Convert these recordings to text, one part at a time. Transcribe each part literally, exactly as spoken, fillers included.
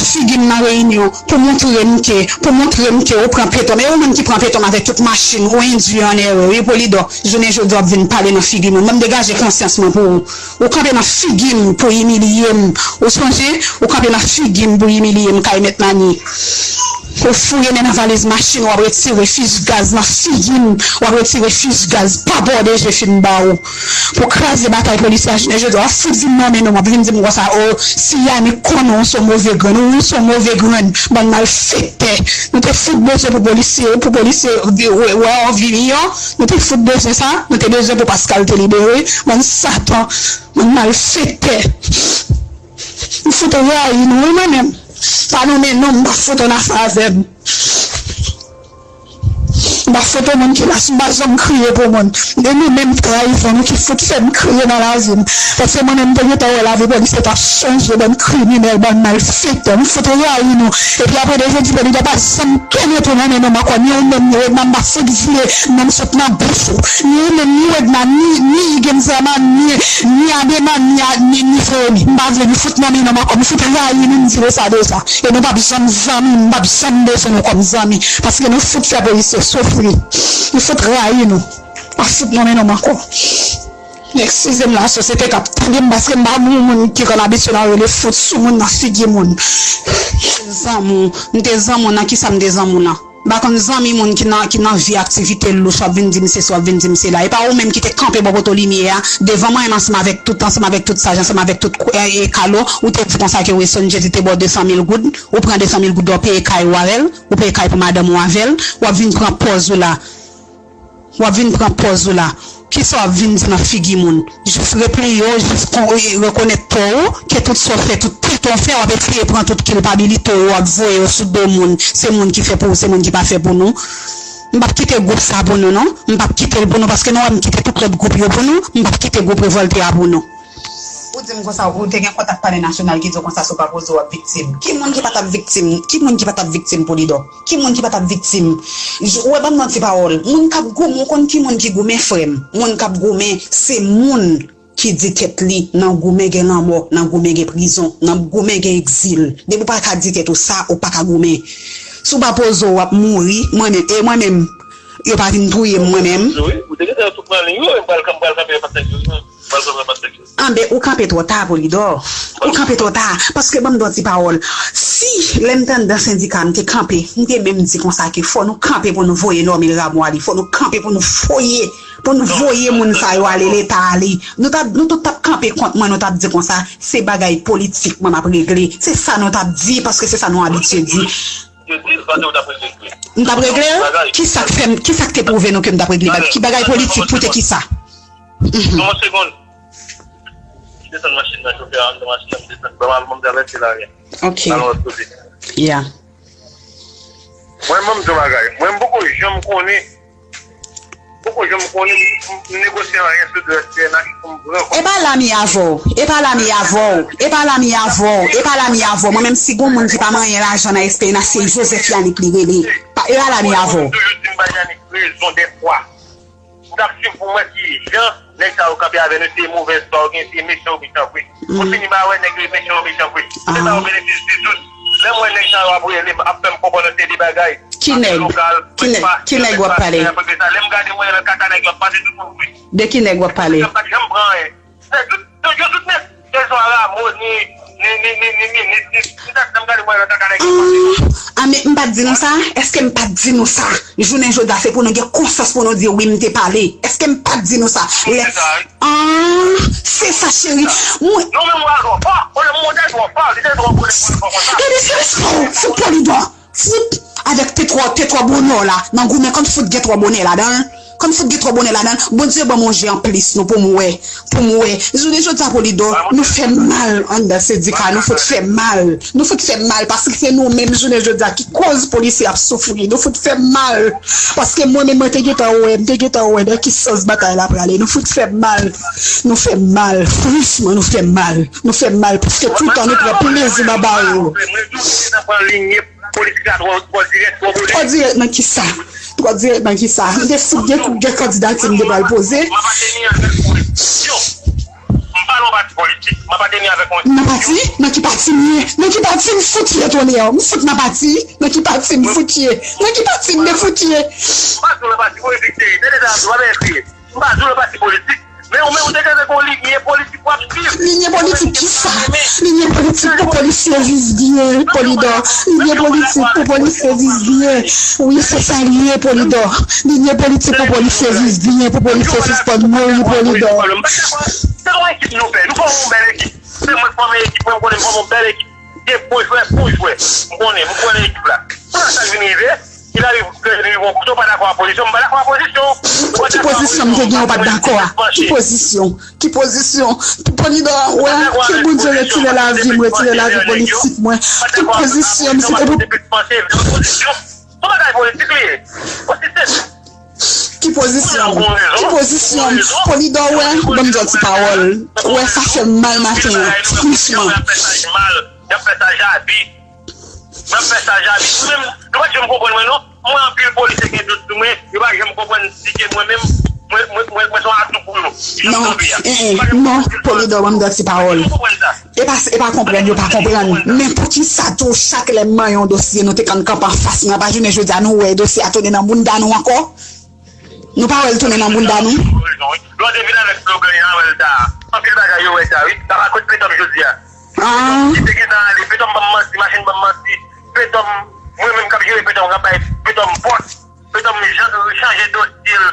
figi m nan reyinyon pou montre m ke, pou montre m ke ou pran peton m. E ou menm ki pran peton m avèk tout machin, ou endui an erè. Wi, Polidò, jounen jodi a w ap vin pale nan figi moun. Ban m degaje konsyans mwen pou ou. Ou kanpe nan figi m pou imilye m. Ou sonje? Ou kanpe nan figi m pou imilye m, kay mèt Mani. Ou foure men nan valiz machin, w ap retire fich gaz nan figi m, w ap retire fich gaz pa bò de je fin ba ou. Pou kraze batay polisye a, jounen jodi a, w ap fout vin nonmen non m, w ap vin di m konsa, o, Siyani konnen w se yon move grenn, wi, w se yon move grenn, bann malfektè. Nou te fout bezwen pou polisye, pou polisye wè, wè w vini an, nou te fout bezwen sa, nou te bezwen pou Pascal te libere, bann satan, bann malfektè. M fout rayi nou, wi, mwen menm. Pa nonmen non m, m pa fout ann afè avè m. M pa fout yon moun ki la, m pa janm kriye pou moun. E nou menm trayizon nou ki fout fè m kriye nan lavi m. Paske mwen menm m te gentan wè lavi polisye t ap chanje, bann kriminèl, bann malfektè. M fout rayi nou. Epi apre de jodi, Polidò pa janm kenbe tou nan men non m ankò. Ni ou menm, ni Wedna, m pa fout vle non m sot nan bouch ou. Ni ou menm, ni Wedna, ni, ni Igenzama, ni, ni Adema, ni, ni, ni Jeremi. M pa vle nou fout nonmen non m ankò. M fout rayi nou, m di nou sa deja. E nou p ap janm zanmi, m p ap janm bezwen nou kòm zanmi. Paske nou fout fè polisye soufri. Nou fout rayi nou. Pa fout nonmen non m ankò. Eskize m, lasosyete k ap tande m, paske m pa moun ki konn abitye nan rele fout sou moun nan figi moun. Zanmi w, m te zanmi w nan kisa m te zanmi w nan? M pa konn zanmi moun ki nan, ki nan vi aktivite louch, w ap vin di m se si, w ap vin di m se la. E pa ou menm ki te kanpe bò poto limyè a, devan mwen menm, ansanm avèk tout, ansanm avèk tout saj, ansanm avèk tout kou-, e, e kalo, ou te di konsa ke Wesson Jezi te ba w de san mil goud, ou pran de san mil goud la, ou peye kay ou avè l, ou peye kay pou madanm ou avè l, w ap vin pran pòz ou la. W ap vin pran pòz ou la. Kisa w ap vin di nan figi moun? Jis repliye w, jis kon, e, rekonèt tò ou, ke tout sa w fè, tout tèt w fè, w ap eseye pran tout kilpabilite w, w ap voye yo sou do moun. Se moun ki fè pou ou, se moun ki pa fè pou nou. M p ap kite gwoup sa pou nou, non. M p ap kite l pou nou, paske nou wè m kite tout lòt gwoup yo pou nou. M p ap kite gwoup revòlte a pou nou. Ou di m konsa, ou te gen kontak Palè Nasyonal ki di w konsa, si w pa poze w ap viktim. Ki moun ki pa t ap viktim? Ki moun ki pa t ap viktim, Polidò? Ki moun ki pa t ap viktim? J-, ou wè, ban m nan ti pawòl. Moun k ap goumen, ou konn ki moun ki goumen, frè m? Moun k ap goumen, se moun ki di tèt li, nan goumen gen lanmò, nan goumen gen prizon, nan goumen gen egzil. Depi w pa ka di tèt ou sa, ou pa ka goumen. Si w pa poze w, w ap mouri, mwen menm, e mwen menm, yo pa vin touye m, mwen menm. Wi, ou te gentan tou pran liy ou, m pral, m pral kanpe yon pastèk Jozman. M pral kanpe yon pastèk Jozman. Anben, ou kanpe twò ta, Polidò. Ou kanpe twò ta. Paske ban m di w ti pawòl. Si, lè m te anndan sendika, m te kanpe, m te menm di konsa ke fò nou kanpe pou nou voye Normil Rameau ale. Fò nou kanpe pou nou voye, pou nou voye moun sa yo ale, Leta ale. Nou t ap, nou tout t ap kanpe kont mwen, nou t ap di konsa, se bagay politik mwen m ap regle. Se sa nou t ap di, paske se sa nou abitye di. M t ap regle l? Kisa k fè m, kisa k te pwouve nou ke m t ap regle bagay? Ki bagay politik pou te kisa? Sou yon segonn. M desann machin nan, chofè a anndan machin nan, m desann. Ban m al, ban m travèse lari a. Ok. Al yon lòt kote. Ya. Mwen, ban m di yon bagay. Mwen, m poko janm konnen, poko janm konnen m, m negosye anyen sou dròg T N H pou m pran kòb. E pa lami avè w. E pa lami avè w. E pa lami avè w. E pa lami avè w. Mwen menm, si gon moun ki pa manyen lajan nan S P N H, se Joseph Yanick li rele. Pa, e pa lami avè w. Mwen toujou di m bay Yanick rezon dèfwa. M t ap swiv pou m wè kijan nèg sa yo kanpe avè nou, se movèz fwa yo gen, se mechan yo mechan vre. Mwen fini pa wè nèg yo mechan yo mechan vre. Se sa yo benefisye tout. Lè m wè nèg sa yo ap rele m, ap fè m konprann yon seri de bagay. Ki nèg? Ki nèg? Ki nèg w ap pale? Lè m gade mwen nan kaka nèg yo ap pase tout moun vre. De ki nèg w ap pale? Yo pa t janm pran anyen. Se tout, tout, yo tout nèg. Ke se swa Rameau, ni, ni, ni, ni, ni minis, ni, ni, ni dat, lè m gade mwen nan kaka nèg yo ap pase. Ah, ah, men m pa t di nou sa? Èske m pa t di nou sa? Jounen jodi a, se pou nou gen konsyans pou nou di, wi, m te pale. Èske m pa t di nou sa? Lè, ah, se sa, cheri. Mwen. Non, men mwen twò fò. Olye m monte twò fò, li te twò gwo, li te twò fò konsa. Gade, se respè w, fout Polidò. Fout avèk te twò, te twò bonè w la. Nan goumen, konn fout gen twò bonè ladan l. Konn fout gen twò bonè ladan l. Bondye ban m yon je anplis, nou, pou m wè. Pou m wè. Jounen jodi a, Polidò, nou fè mal anndan sendika, nou fout fè mal. Nou fout fè mal, paske se nou menm, jounen jodi a, ki koz polisye ap soufri. Nou fout fè mal. Paske mwen menm, mwen te gentan wè, m te gentan wè nan ki sans batay la prale. Nou fout fè mal. Nou fè mal. Franchman, nou fè mal. Nou fè mal, paske toutan nou pran plezi nan bare yo. Politik la twò, twò dirèk, twò bonè. Twò dirèk nan kisa? Twò dirèk nan kisa? M te fout gen kou, gen kandidati m te pral poze. M pa pa te ni avèk koreksyon. M pa nan yon pati politik, m ap atenye avèk yon Nan pati? Nan ki pati m ye? Nan ki pati m fout ye, Tonè? M fout nan pati? Nan ki pati m fout ye? Nan ki pati m te fout ye? M pa di w nan pati politik, tande sa, m pa byen kriye. M pa di w nan pati politik, men ou menm ou te gen yon linye politik w ap swiv. Linye politik ki sa? Linye politik pou polisye viv byen, Polidò. Linye politik pou polisye viv byen. Wi, se sa l ye, Polidò. Linye politik pou polisye viv byen, pou polisye sispann mouri, Polidò. Se yon ekip nou fè. Nou fòme yon bèl ekip. Se mwen k fòme ekip mwen, m konnen m fòme yon bèl ekip. Gen bon jwè, bon jwè. M konnen, m konnen ekip la. Kounye a sa k vin rive, il arrive que li rive yon kote, ou pa dakò ak pozisyon, m pa dakò ak pozisyon. Ki pozisyon m te gen ou pa t dakò a? Ki pozisyon? Ki pozisyon? Polidò, wè, ke Bondye retire lavi m, retire lavi politik mwen. Ki pozisyon m, se te pou Yon bagay politik li ye. Osi senp. Ki pozisyon m? Ki pozisyon m? Polidò, wè, ban m di yon ti pawòl. Wè, sa fè m mal maten an, franchman. Y ap fè sa Javi. Y ap fè sa Javi. Mwen menm, nou pa t janm konprann mwen, non. Mwen, anpil polisye gen dout sou mwen. Yo pa janm konprann si ke mwen menm, mwen, mwen, mwen, mwen se yon atou pou yo. Non, eh, eh, non, Polidò, ban m di yon ti pawòl. Yo pa janm konprann sa. E pa, e pa konprann yo pa konprann. Men poukisa tou chak lè m manyen yon dosye, nou te konn kanpe anfas mwen, pa jounen jodi a nou wè dosye a tounen nan bounda nou ankò? Nou pa wè l tounen nan bounda nou? Lè w te vin avèk slogan Janvel ta a, anpil bagay yo wè sa wi. Sa pa kot Petòm jodi a. Petòm ki te gentan ale, Petòm ban m manti, machin ban m manti. Petòm, mwen menm k ap jere Petòm, k ap bay Petòm pòs. Petòm jan-, chanje dosye l,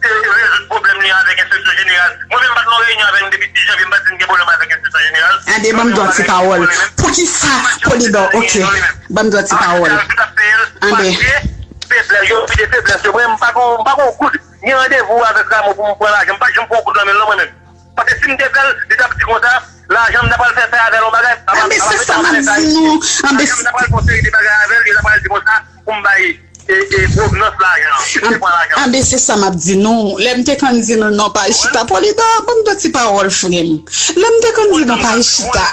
te rezoud pwoblèm li avèk enspeksyon jeneral. Mwen menm m pa t nan yon reyinyon avè nou depi sis janvye, m pa t di n gen pwoblèm avèk enspeksyon jeneral. Anben, ban m di yon ti pawòl. Poukisa, Polidò, ok, ban m di yon ti pawòl. Anben. Paske feblès, yo vide feblès yo. Mwen, m pa gon, m pa gon goud. Ni randevou avèk Rameau pou m pran lajan. M pa t janm pran goud nan men l non, mwen menm. Paske si m te fè l, li t ap di konsa, lajan m ta pral fè, fè avè l yon bagay. Anben, se sa m ap di nou. Anben, lajan m ta pral fè yon seri de bagay avè l, li ta pral di konsa, pou m bay e, e, pwovenans lajan an. Ki te pran lajan an? Anben, se sa m ap di nou. Lè m te konn di nou non, pa al chita, Polidò, ban m di yon ti pawòl, frè m. Lè m te konn di nou pa al chita,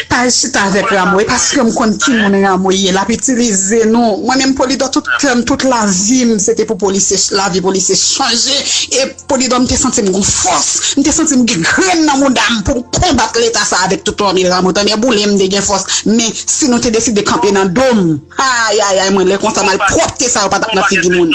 pa al chita avèk Rameau, e paske m konn ki moun Rameau ye, l ap itilize nou. Mwen menm, Polidò, tout kè m, tout lavi m, se te pou polisye, lavi polisye chanje. E Polidò, m te santi m gon fòs. M te santi m gen grenn nan mouda m pou m konbat leta sa avèk tout lame Rameau. Tande boule m te gen fòs. Men si nou te deside kanpe nan do m, ayayay, mwen, lè konsa, malpwòpte sa yo pa t ap nan figi moun.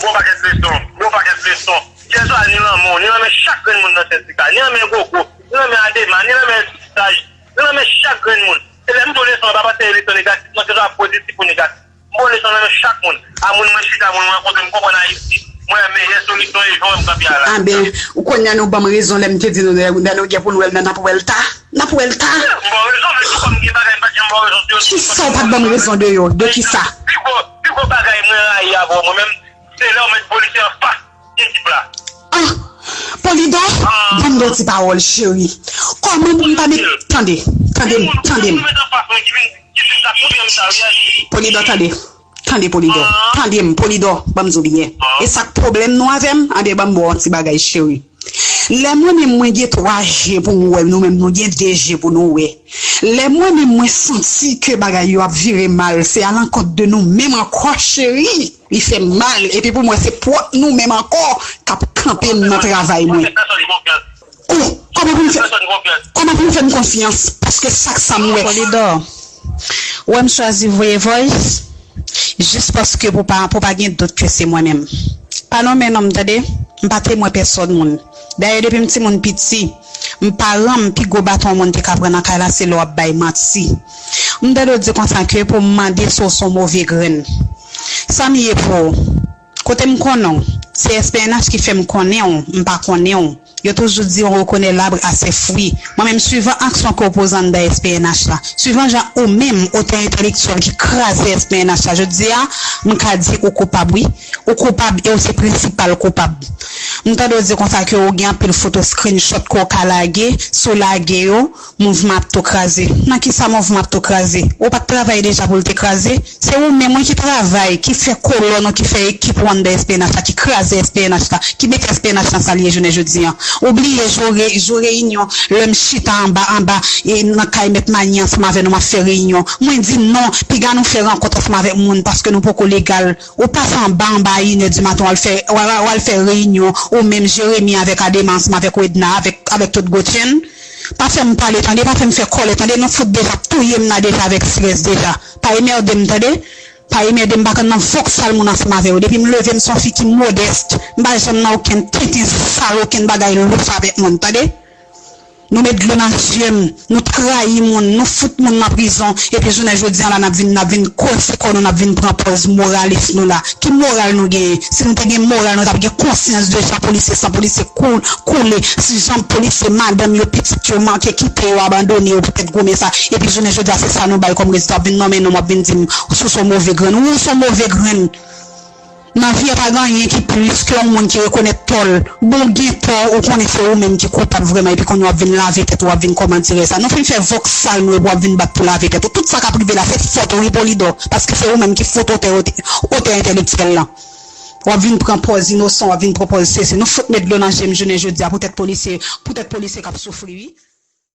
Bon pakèt leson, bon pakèt leson. Kèlkeswa ni nan men w, ni nan men chak grenn moun nan sendika, ni nan men Gogo, ni nan men Adema, ni nan men Saj, ni nan men chak grenn moun. E lè m di w leson an, pa panse e leson negatif, non, ke sa pozitif ou negatif. M pran leson nan men chak moun. A moun mwen chita, moun mwen rankontre, m konprann Ayiti. Mwen wè meyè solisyon e jan w wè m kanpe a la. Anben, ou kounye a nou ban m rezon lè m te di nou, lè, lè nou gen pou n wè l nan, n ap wè l ta. N ap wè l ta. M ba w rezon, men tou kòm gen bagay m pa t janm ba w rezon de yo. Kisa w pa t ban m rezon de yo? De kisa? Pi gwo, pi gwo bagay mwen rayi avè w mwen menm, se lè w met polisye anfas ekip la. Ah! Polidò, ban m yon ti pawòl, cheri. Kòman pou m pa met, tande, tande m, tande m. Polidò, tande. Tande, Polidò. Tande m, Polidò. Ban m di w byen. E sa k pwoblèm nou avè m? Anben, ban m ba w yon ti bagay, cheri. Lè mwen menm mwen gen twa je pou m wè, nou menm nou gen de je pou nou wè. Lè mwen menm mwen santi ke bagay yo ap vire mal, se alankont de nou menm ankò, cheri. Li fè m mal. Epi pou mwen, se pwòp nou menm ankò k ap kanpe m nan travay mwen. Kou, kòman pou m fè, kòman pou m fè m konfyans? Paske sa k sa m wè. Polidò, ou wè m chwazi voye voice jis paske pou pa, pou pa gen dout ke se mwen menm. Pa nonmen non m, tande? M pa temwen pèsòn moun. Dayè, depi m timoun piti, m paran m, pi gwo baton yon moun te ka pran nan kay la, se lè w ap bay manti. M tande w di konsa ke pou m mande si w se yon move grenn. Sa m ye pou ou? Kote m konnen w? Se S P N H ki fè m konnen w, m pa konnen w. Yo toujou di on reconnaît l'arbre à ses fruits. Mwen menm, swivan aksyon ke w poze anndan S P N H la, swivan jan ou menm, otè entèlektyèl ki kraze S P N H la, jodi a, m ka di ou koupab, wi. Ou koupab e ou se prensipal koupab. M tande w di konsa ke ou gen anpil foto screenshot ke w ka lage, si w lage yo, mouvman ap tou kraze. Nan kisa mouvman ap tou kraze? Ou pa t travay deja pou l te kraze? Se ou menm wi ki travay, ki fè kolòn ou, ki fè ekip ou anndan S P N H la, ki kraze S P N H la, ki mete S P N H nan sa l ye jounen jodi an. Ou bliye jou re-, jou reyinyon, lè m chita anba, anba, e nan kay Mèt Mani ansanm avè nou, m ap fè reyinyon. Mwen di non, piga nou fè rankont ansanm avèk moun, paske nou poko legal. Ou pase anba, anba a inè di maten, w al fè, w al, w al fè reyinyon, ou menm Jeremi avèk Adema ansanm avèk Wedna, avèk, avèk tout Gotjenn. Pa fè m pale tande, pa fè m fè kòlè tande, nou fout deja touye m nan deja avèk strès deja. Pa emède m tande. Pa emède m, pa ka nan vòksal moun ansanm avè yo. Depi m leve m se yon fi ki modès, m pa janm nan okenn tenten sal, okenn bagay lous avèk moun tande. Nou met dlo nan je m, nou trayi moun, nou fout moun nan prizon, epi jounen jodi a la n ap vin, n ap vin gwose kò nou, n ap vin pran pòz moralis nou la. Ki moral nou genyen? Si nou te gen moral, nou t ap gen konsyans de jan polisye, san polisye koule, si jan polisye, madanm yo, pitit yo manke kite yo, abandone yo poutèt gwo men sa. Epi jounen jodi a se sa nou bay kòm rezilta, w ap vin nonmen non m, w ap vin di m si w se yon move grenn. Wi, w se yon move grenn. Nan vi a pa gen anyen ki plis ke yon moun ki rekonèt tò l. Bon, gen tò, ou konnen se ou menm ki koupab vrèman, epi kounye a w ap vin lave tèt ou, w ap vin kòmantire sa. Nou fin fè vòksal nou, epi w ap vin bat pou lave tèt ou. Tout sa k ap rive la, se fòt ou wi Polidò, paske se ou menm ki fout otè, otè entèlektyèl lan. W ap vin pran pòz inosan, w ap vin pran pòz sese. Nou fout met dlo nan je m jounen jodi a, poutèt polisye, poutèt polisye k ap soufri wi.